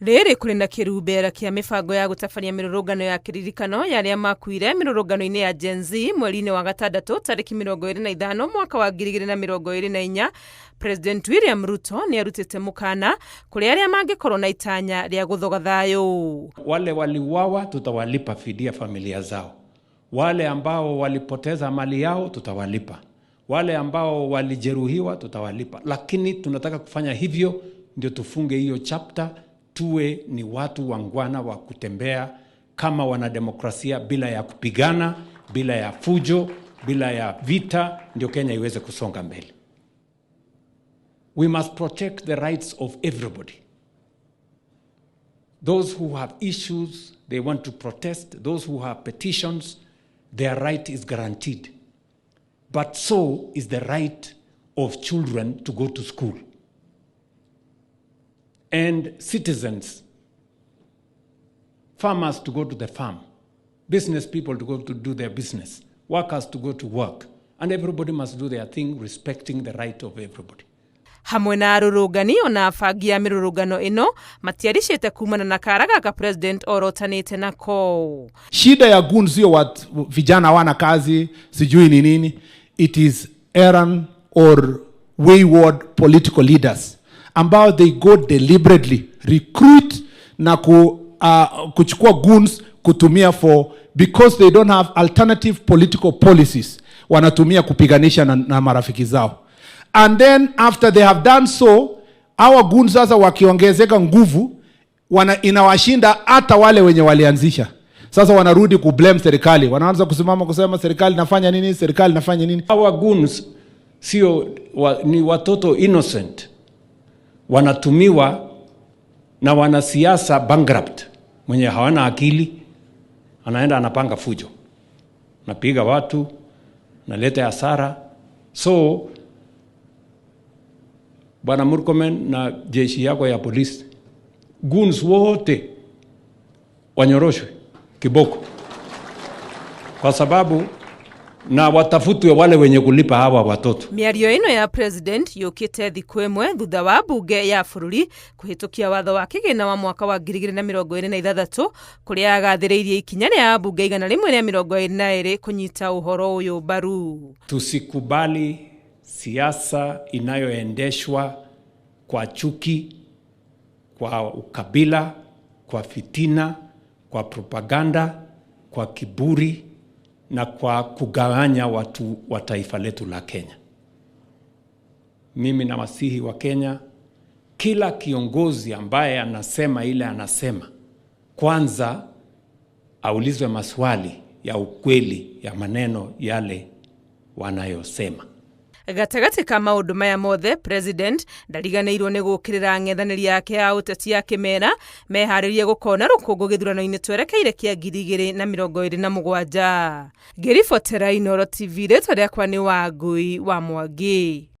Rĩrĩ kũrĩ na kĩrumbera kĩa mĩbango ya gũtabania mĩrũrũngano ya kĩririkano ya arĩa makuire mĩrũrũngano-inĩ ya Gen Z mweri-inĩ wa gatandatũ tarĩki 25 mwaka wa 2024, President William Ruto nĩ arutĩte mũkana kũrĩ arĩa mangĩkorwo na itanya rĩa gũthoga thayũ. Wale waliuawa tutawalipa fidia familia zao, wale ambao walipoteza mali yao tutawalipa, wale ambao walijeruhiwa tutawalipa, lakini tunataka kufanya hivyo ndio tufunge hiyo chapter, tuwe ni watu wangwana wa kutembea kama wanademokrasia bila ya kupigana, bila ya fujo, bila ya vita, ndio Kenya iweze kusonga mbele. We must protect the rights of everybody. Those who have issues, they want to protest. Those who have petitions, their right is guaranteed. But so is the right of children to go to school. And citizens, farmers to go to the farm, business people to go to do their business, workers to go to work. And everybody must do their thing, respecting the right of everybody. Hamwe na arũrũngani ona abangi a mĩrũrũngano ĩno matiaricĩte kumana na kara gaka president orotanĩte nako. Shida ya goons sio vijana hawana kazi, sijui ni nini. It is errant or wayward political leaders ambao they go deliberately recruit na kuchukua goons kutumia for because they don't have alternative political policies, wanatumia kupiganisha na marafiki zao. And then after they have done so, our goons sasa wakiongezeka nguvu inawashinda hata wale wenye walianzisha. Sasa wanarudi kublame serikali, wanaanza kusimama kusema serikali nafanya nini, serikali nafanya nini. Our goons sio ni watoto innocent wanatumiwa na wanasiasa bankrupt mwenye hawana akili, anaenda anapanga fujo, napiga watu, naleta hasara. So Bwana Murkomen na jeshi yako ya polisi, goons wote wanyoroshwe kiboko, kwa sababu na watafutwe wale wenye kulipa hawa watoto. Mĩario ĩno ya president yũkĩte thikũ ĩmwe thutha wa mbunge ya bũrũri kũhĩtũkia watho wa kĩgĩna wa mwaka wa 2026, kũrĩa agathĩrĩirie ikinya rĩa ambunge 122 kũnyita ũhoro ũyũ mbaru. Tusikubali siasa inayoendeshwa kwa chuki, kwa ukabila, kwa fitina, kwa propaganda, kwa kiburi na kwa kugawanya watu wa taifa letu la Kenya. Mimi nawasihi Wakenya, kila kiongozi ambaye anasema ile anasema, kwanza aulizwe maswali ya ukweli ya maneno yale wanayosema. Gatagatĩ ka maũndũ maya mothe, president ndariganĩirwo nĩ gũkĩrĩra ang'ethanĩri yake ya ũteti akĩmera meharĩrie gũkona rũkũngũ gĩthurano-inĩ twerekeire kĩa 2027. Ngĩribotera Inooro TV, rĩtwa rĩakwa nĩ Wangui wa Mwangi.